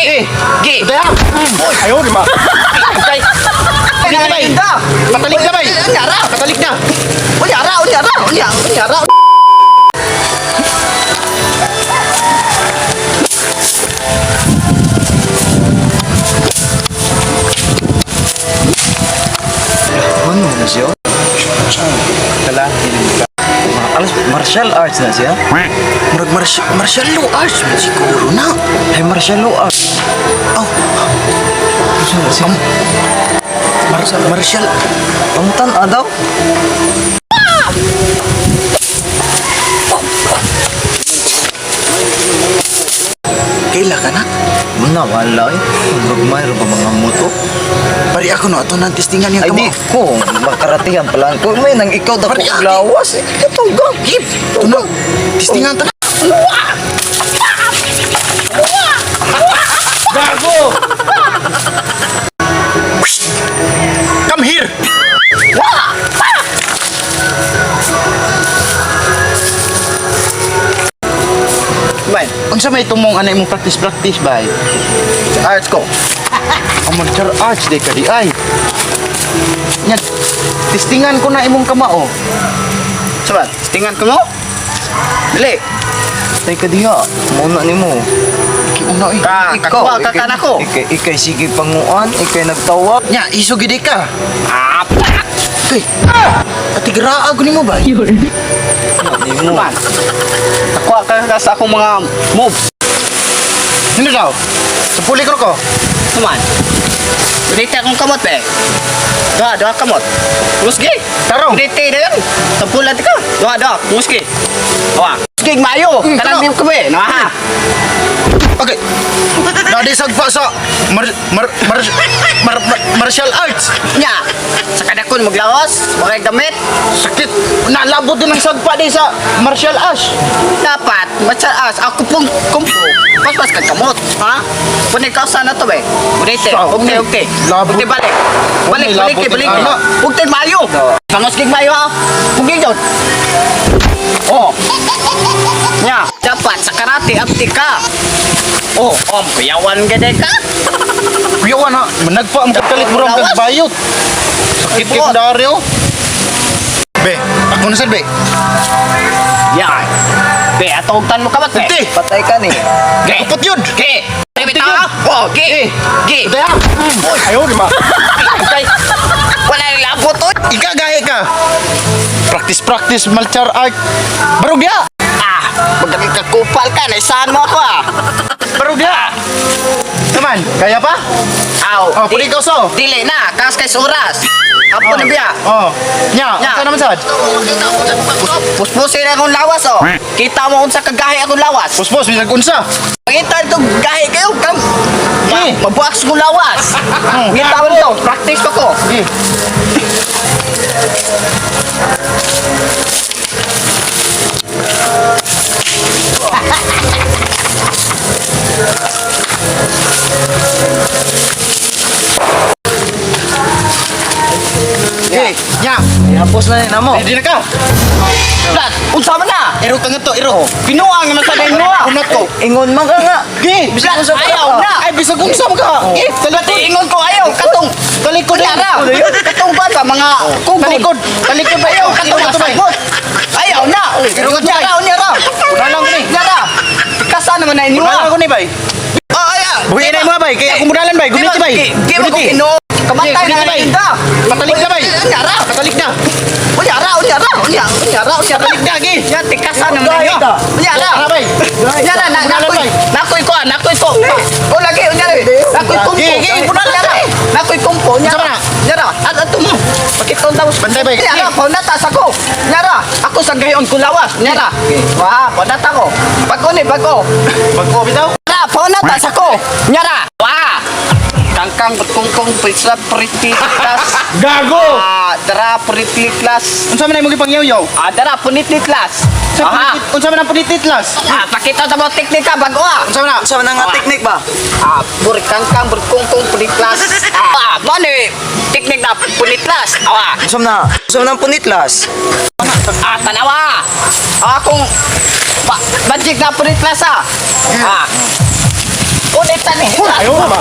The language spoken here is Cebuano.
Gi! Gi! Daya! Ayaw, di ba? Antay! Patalik na, bay! Patalik na, bay! Unya ra! Patalik na! Unya ra! Unya ra! Unya! Unya ra! Ano na siya? Tala, Alas, martial arts na siya? Murag martial law arts man siguro na. Ay, martial law arts. Oh, Ano na siya? Martial. Pangutan, daw? Kaila ka na? Muna, wala eh. Murag mayroon pa mga moto. Pari ako no, ato nang testingan niya Ay, di ko. Makaratihan pala. Ko, may nang ikaw da ko Pari, lawas. Ito, gang. Gib! Tuno! Testingan ta na! Gago! Come here! Bay, Unsa may tumong anay mong practice practice bay? Arts ko. Ang martial arts di ka di ay. Nya, testingan ko na imong kamao. Sabat, testingan ko mo? Dili. Tay ka diha. Muna ni mo. Kiuna eh. Ka, kakuha ka ka nako. Ikay, ikay sige panguan. Ikay nagtawa. Nya, iso gid ka. Ah, pak! Kay. Atigra ko nimo bay. Ano ni mo? Man. Kakuha ka ka sa akong mga moves. Sino daw? Sa puli ko ko. Naman. Dito akong kamot eh. Doha, doha kamot. Musgi. Tarong. Dito na yun. Sampulan ka. Doha, doha. Musgi. Doha. Musgi, maayo. Mm, Kanang tara. ko eh. No, ha? Okay. Nadisagpa sa mar mar mar mar, mar martial arts. Nya. Sa kadakon maglawas, wakay damit. Sakit. Nalabot din ang sagpa di sa martial arts. Dapat, matsaas. Ako pong kumpo. Paspas ka kamot. Ha? Punay ka sana to eh. Bunite. Sa- Okay, okay. Labot. Okay, balik. Balik, May balik, labot balik. din, ana. Ugtay maayo. Panguskig maayo ha. Pugig yun. Oh. Nya, dapat sa karate apti ka. Oh, om, kuyawan gede ka. Kuyawan ha, managpa ang pagkalit mo Lawas. kag bayot. Sakit kay Buot. Dario. Be, ako na sad be. Yan. Be, atogtan mo kamat be. Ugti. Patay ka ni. Ge. Upot yun. Ge. Ge. Oh, ge. Ge. Daya. Ayaw di ba? Antay. Wala nilabot oy. Ika gahi ka. Practice practice martial art. Barog ya. Ah, magaling ka kupal ka, naisahan mo ako ah. Barog ya. Naman, kaya pa? Aw, Oh, pwede ikaw so. Dili na, kas kay oras. Apo na biya. Oh. Nya, Nya. unsa naman sad? Puspusin akong lawas oh. Kita mo unsa kagahi akong lawas. Puspos bisag unsa. Pakita itong gahi kayo kam. Eh. Mabuaks kong lawas. Kita mo nito, practice pa ko. Sige. Eh, nya, Ihapos na ni namo. ready na ka? Plat, unsa man na? Iro ka nga to, iro. Pinuang naman sa dayno ah. Unat ko. Ingon man ka nga. Gi, Plat, ayaw na. Ay, bisag unsa man ka. Gi, Pati ingon ko ayaw katong talikod. Kunyara, katong ba ka mga kugon. Talikod, talikod ba? Ayaw katong Iro ka to, bay. masagot. Ayaw na. Iro ka to, bay. Unyara, unyara. Una lang ko ni. Unyara. Kasa naman na inyo Una lang ah. ko ni, bay. Oh, ayaw. Buhi na mo bay, kay akong budalan bay, gumiti bay. Di ba ko Gumiti. kino? Kamatay Gumiti, na bay. nga ka. Patalik na bay. Unyara. Patalik na. Unyara, unyara, unyara, unyara, unyara. Patalik na, gi. Yan, tikasan naman na inyo. Unyara. Tara bay. Unyara, na, Budalan, nakoy, bay. nakoy ko, ah, nakoy ko. O lagi, unyara. Nakoy kumpo. Gi, gi, budalan, Unyara. bay. Nakoy kumpo, unyara. Unsa man na? Unyara, at ato mo. Pakiton tapos. Bantay, bay. Unyara, paunatas ako. Unyara, ako sa gayon kulawas. Unyara. Wah, paunata ko. Bago ni, bago. Bago bitaw. Unyara, paunatas ako. Unyara. Wah. Kangkang, kungkong, prisla, prititas. Gago. Ah, dara, pritliklas. Unsa man imong gipangyaw-yaw? Ah, dara, punitliklas. Sa Aha. punitit, unsa man ang punititlas? Ah, pakita sa mga teknika bago ah. Unsa man na? Unsa man ang nga teknik ba? Ah, burkangkang, burkungkong, punitlas. Ah, mo ni teknik na punitlas. Ah, Unsa man na? Unsa man ang punitlas? ah, tanawa. Ah, kung ba, magic na punitlas ah. Ah. Ulit ni. Ayaw na ba?